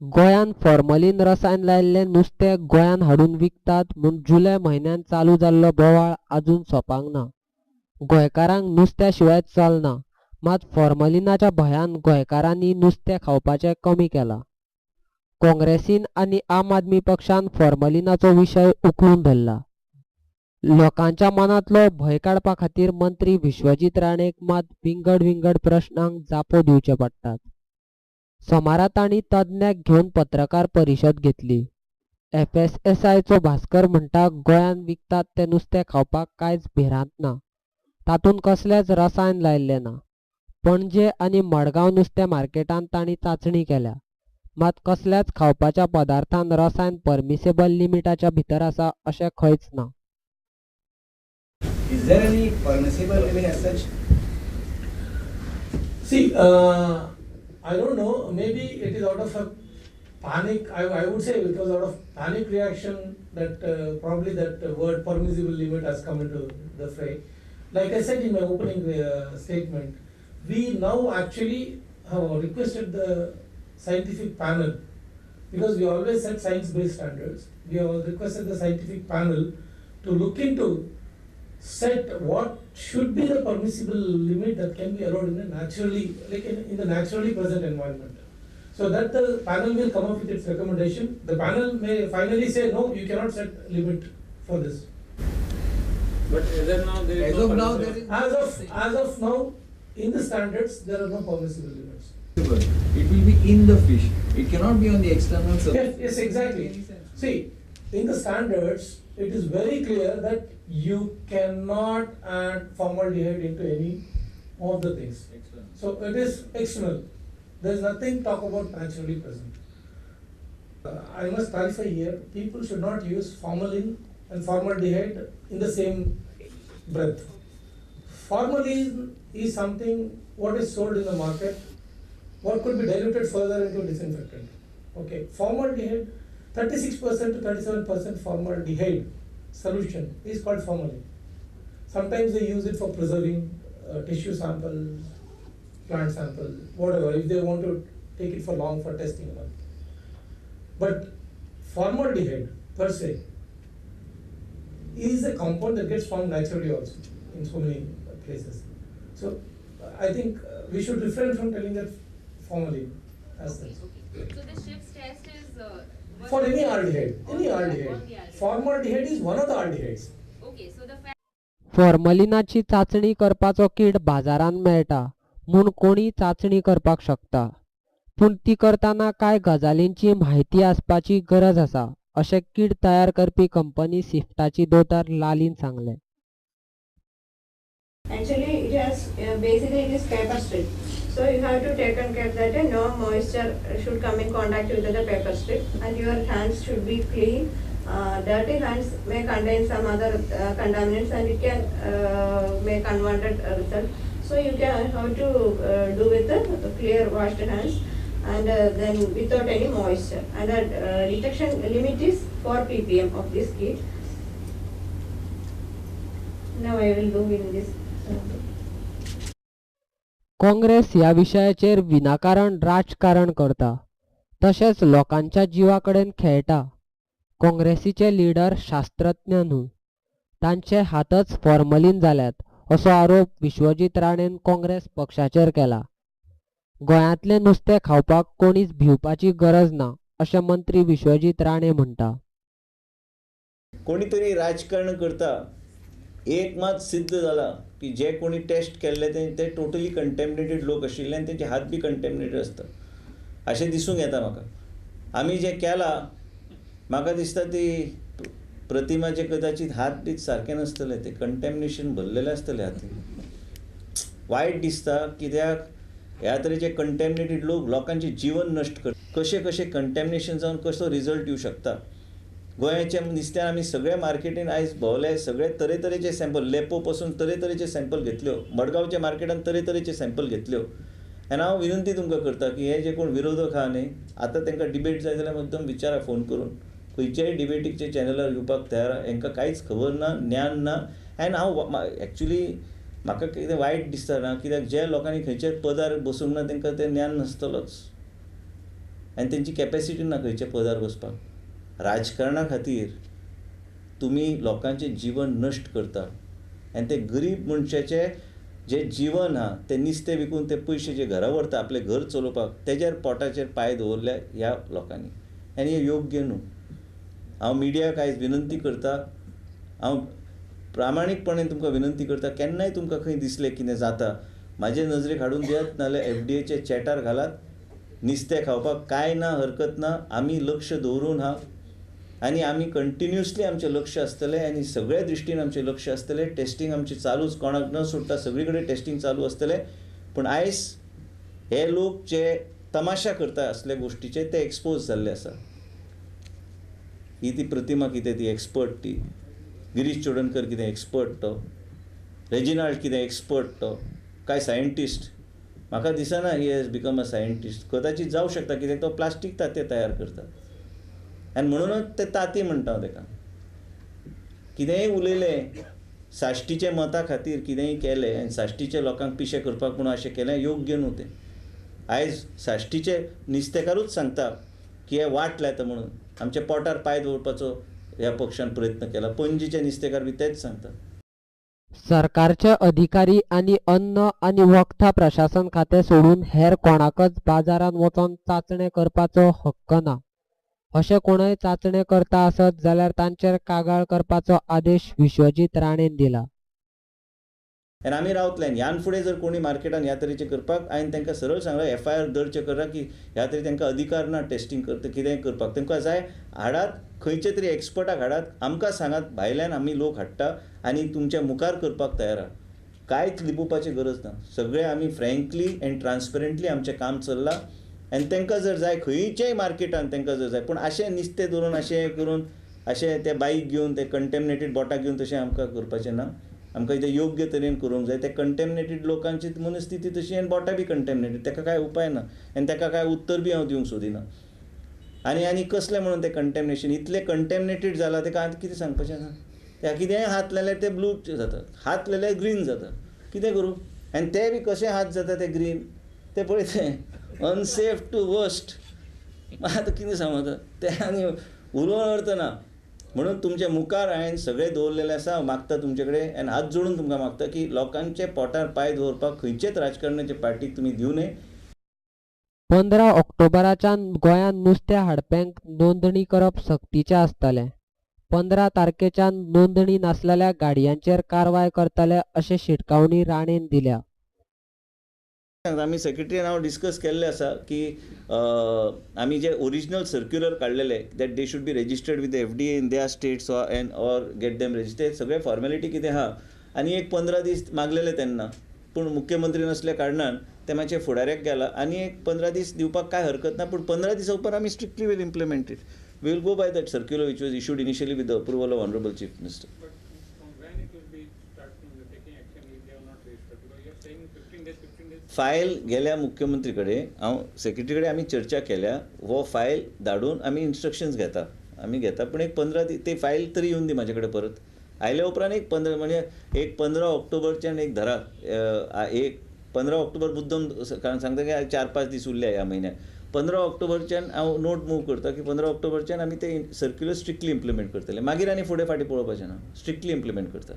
गोंयांत फॉर्मलिन रसायन लायिल्लें नुस्तें गोंयांत हाडून विकतात म्हूण जुलय म्हयन्यांत चालू जाल्लो बोवाळ आजून सोंपांक ना. गोंयकारांक नुस्त्या शिवाय चलना, मात फॉर्मलिनाच्या भंयान गोंयकारांनी नुस्तें खावपाचें कमी केलां. काँग्रेसीन आनी आम आदमी पक्षान फॉर्मलिनाचो विशय उखलून धरला. लोकांच्या मनांतलो भंय काडपा खातीर मंत्री विश्वजीत राणेक मात विंगड विंगड प्रश्नांक जापो दिवचे पडटात. सोमारा तांणी तज्ञांक घेवन पत्रकार परिशद घेतली. एफएसएसआयचो भास्कर म्हणटा, गोंयांत विकतात तें नुस्तें खावपाक कांयच भिरांत ना, तातूंत कसलेंच रसायन लायिल्लें ना. पणजे आनी मडगांव नुस्तें मार्केटांत तांणी चांचणी केल्या, मात कसल्याच खावपाच्या पदार्थान रसायन परमिसेबल लिमिटाच्या भितर आसा अशें खंयच ना. Is there any permissible limit as such? See, I don't know. Maybe it is out of a panic. I would say it was out of panic reaction that probably that word permissible limit has come into the fray. Like I said in my opening statement, we now actually have requested the scientific panel, because we always set science-based standards. We have requested the scientific panel to look into set what should be the permissible limit that can be allowed in a naturally, like in the naturally present environment. So that the panel will come up with its recommendation. The panel may finally say, no, you cannot set limit for this. But as of now, there is As no of now, permissible. there is As of now, in the standards, there are no permissible limits. It will be in the fish. It cannot be on the external surface. Yes, yes, exactly. See, in the standards, it is very clear that you cannot add formaldehyde into any of the things. External. So it is external. There is nothing talk about naturally present. I must clarify here, people should not use formalin and formaldehyde in the same breath. Formalin is something what is sold in the market, what could be diluted further into disinfectant. Okay, formaldehyde, 36% to 37% formaldehyde solution is called formalin. Sometimes they use it for preserving tissue samples, plant sample, whatever, if they want to take it for long for testing and all. But formaldehyde per se is a compound that gets formed naturally also in so many places. So I think we should refrain from telling that formalin as such. Okay. So the Schiff's test is what For any aldehyde, On any aldehyde. the aldehyde. Formaldehyde is one of the aldehydes. Okay, so the fact फॉर्मलिनाची चांचणी करपाचो किट बाजारांत मेळटा म्हूण कोणीय चांचणी करपाक शकता, पूण ती करतना कांय गजालींची म्हायती आसपाची गरज आसा अशें किट तयार करपी कंपनी सिफ्टाची दोतोर लालीन सांगलें. Actually, it has basically it is paper strip. So you have to take and care that no moisture should come in contact with the paper strip, and your hands should be clean. Dirty hands may contain some other contaminants, and it can make unwanted result. So you can have to do with the clear washed hands, and then without any moisture. And the detection limit is 4 ppm of this kit. Now I will do in this. Congress ह्या विशयाचेर विनाकारण राजकारण करता, तशेंच लोकांच्या जिवा कडेन खेळटा. काँग्रेसीचे लिडर शास्त्रज्ञ न्हू, तांचे हातच फॉर्मलीन जाल्यात असो आरोप विश्वजीत राणेन काँग्रेस पक्षाचेर केला. गोंयांतलें नुस्तें खावपाक कोणीच भिवपाची गरज ना अशें मंत्री विश्वजीत राणे म्हणटा. कोणी तरी राजकारण करता. एक मात सिद्ध जाला की जे कोणी टेस्ट केल्ले ते टोटली कंटेमिनेटेड लोक आशिल्ले आनी तेंचे हात बी कंटेमिनेटेड आसता अशें दिसूंक येता म्हाका. आमी जें केलां म्हाका दिसता ती प्रतिमाचे कदाचित हात बी सारके नासतले, ते कंटेमिनेशन भरलेले आसतले हातीन. वायट दिसता कित्याक ह्या तरेचे कंटेमिनेटेड लोक लोकांचें जिवन नश्ट करता. कशें कशें कंटेमिनेशन जावन कसो रिजल्ट येवं शकता. गोंयाच्या नुस्त्यान आमी सगळे मार्केटीन आयज भोंवले, सगळे तरेतरेचे सॅम्पल, लेपो पसून तरेतरेचे सॅम्पल घेतल्यो, मडगांवच्या मार्केटान तरेतरेचे सॅम्पल घेतल्यो. आनी हांव विनंती तुमकां करता की हे जे कोण विरोधक आहा न्ही, आतां तांकां डिबेट जाय जाल्यार मुद्दम विचारा फोन करून, खंयच्याय डिबेटीच्या चॅनलार येवपाक तयार आहा. हांकां कांयच खबर ना, ज्ञान ना. आनी हांव एक्चुली म्हाका कितें वायट दिसता ना, कित्याक जे लोकांनी खंयच्याय पदार बसूंक ना तांकां तें ज्ञान नासतलोच. आनी तेंची कॅपेसिटी ना खंयच्या पदार बसपाक. राजकारणा खातीर तुमी लोकांचें जीवन नश्ट करता आनी ते गरीब मनशाचें जें जीवन आहा तें नुस्तें विकून ते पयशे जे घरा व्हरता आपलें घर चलोवपाक तेजेर पोटाचेर पांय दवरल्या ह्या लोकांनी आनी हें योग्य न्हू. हांव मिडियाक आयज विनंती करता, हांव प्रामाणीकपणे तुमकां विनंती करता, केन्नाय तुमकां खंय दिसलें कितें जाता म्हाजे नजरेक हाडून दियात, नाजाल्यार एफडीएच्या चॅटार घालात. नुस्तें खावपाक कांय ना, हरकत ना, आमी लक्ष दवरून आहा आनी आमी कंटिन्युअसली आमचें लक्ष आसतलें आनी सगळ्या दृश्टीन आमचें लक्ष आसतलें. टेस्टींग आमचें चालूच, कोणाक न सोडटा सगळी कडेन टेस्टींग चालू आसतलें. पूण आयज हे लोक जे तमाशा करता असल्या गोश्टीचे ते एक्सपोज जाल्ले आसा. ही ती प्रतिमा कितें ती एक्सपर्ट, ती गिरीश चोडणकर कितें एक्सपर्ट तो, रेजिनाल्ड कितें एक्सपर्ट तो, काय सायंटिस्ट? म्हाका दिसना he has become a scientist. कदाचित जावं शकता कित्याक तो प्लास्टीक तांतें तयार करता आनी म्हणूनच ते तांती म्हणटा हांव ताका. कितेंय उलयलें साश्टीच्या मता खातीर, कितेंय केलें आनी साश्टीच्या लोकांक पिशें करपाक म्हणून अशें केलें, योग्य न्हू तें. आयज साश्टीचे नुस्तेकारूच सांगता की हे वाट लायता म्हणून आमच्या पोटार पांय दवरपाचो ह्या पक्षान प्रयत्न केला. पणजीचे नुस्तेकार बी तेच सांगता. सरकारचे अधिकारी आनी अन्न आनी वखदां प्रशासन खातें सोडून हेर कोणाकच बाजारांत वचोन चांचणे करपाचो हक्क ना. अशें कोणय चांचणे करता आसत जाल्यार तांचेर कागाळ करपाचो आदेश विश्वजीत राणेन दिला. आनी आमी रावतले ह्यान फुडें जर कोणी मार्केटान ह्या तरेचें करपाक, हांवें तांकां सरळ सांगलां एफआयआर दर्ज करा की ह्या तरेन तांकां अधिकार ना टेस्टींग करता कितेंय करपाक. तांकां जाय हाडात खंयचे तरी एक्सपर्टाक हाडात, आमकां सांगात, भायल्यान आमी लोक हाडटा आनी तुमच्या मुखार करपाक तयार आहा. कांयच लिपोवपाची गरज ना, सगळें आमी फ्रेंकली एंड ट्रान्सपरंटली आमचें काम चल्लां. आनी तांकां जर जाय खंयच्याय मार्केटान तांकां जर जाय, पूण अशें नुस्तें धरून अशें करून अशें ते बाईक घेवन ते कंटेमिनेटेड बोटाक घेवन तशें आमकां करपाचें ना. आमकां तें योग्य तरेन करूंक जाय. ते कंटेमिनेटेड लोकांची मनस्थिती तशी आनी बोटां बी कंटेमिनेटेड, ताका कांय उपाय ना आनी ताका कांय उत्तर बी हांव दिवंक सोदिना. आनी आनी कसलें म्हणून तें कंटेमिनेशन इतलें कंटेमिनेटेड जालां ताका आतां कितें सांगपाचें आसा? त्या कितेंय हात लायल्यार तें ब्लू जाता, हात लायल्यार ग्रीन जाता, कितें करूं? आनी ते बी कशें हात जाता ते ग्रीन, ते पळय तें अनसेफ टू वर्स्ट. आतां कितें सांगू आतां तें आनी उलोवन अर्थ ना. म्हणून तुमच्या मुखार हांवें सगळें दवरलेलें आसा. हांव मागता तुमचे कडेन आनी हात जोडून तुमकां मागता की लोकांचे पोटार पांय दवरपाक खंयचेच राजकारणाचे पार्टीक तुमी दिवं नये. 15 ऑक्टोबराच्यान गोंयांत नुस्तें हाडप्यांक नोंदणी करप सक्तीचें आसतलें. 15 तारखेच्यान नोंदणी नासलेल्या गाडयांचेर कारवाय करतले अशें शिटकावणी राणेन दिल्या. आमी सेक्रेटरीन हांव डिस्कस केल्लें आसा की आमी जे ओरिजिनल सर्क्युलर काडलेले that they should be registered with FDA in their states and or get them registered, सगळे फॉर्मेलिटी कितें आहा. आनी एक 15 दीस मागलेले तेन्ना, पूण मुख्यमंत्री नासल्या कारणान ते मातशे फुडाऱ्याक गेला आनी एक 15 दीस दिवपाक कांय हरकत ना, पूण 15 दिसा उपरांत आमी strictly will implement it. We will go by that circular which was issued initially with the approval of honourable chief minister. File गेल्या मुख्यमंत्री कडेन, हांव सेक्रेटरी कडेन आमी चर्चा केल्या, हो फायल धाडून आमी इन्स्ट्रक्शन्स घेता, आमी घेता, पूण एक 15 दीस ते फायल तरी येवन दी म्हाजे कडेन परत. आयल्या उपरांत एक 15 म्हणजे एक 15 ऑक्टोबरच्यान एक धरा, एक 15 ऑक्टोबर मुद्दम कारण सांगता की 4-5 दीस उरल्या ह्या म्हयन्याक. 15 ऑक्टोबरच्यान हांव नोट मूव करता की 15 ऑक्टोबरच्यान आमी ते सर्क्युलर स्ट्रिक्टली इम्प्लिमेंट करतले. मागीर आनी फुडें फाटीं पळोवपाचें ना, स्ट्रिक्टली इम्प्लिमेंट करता.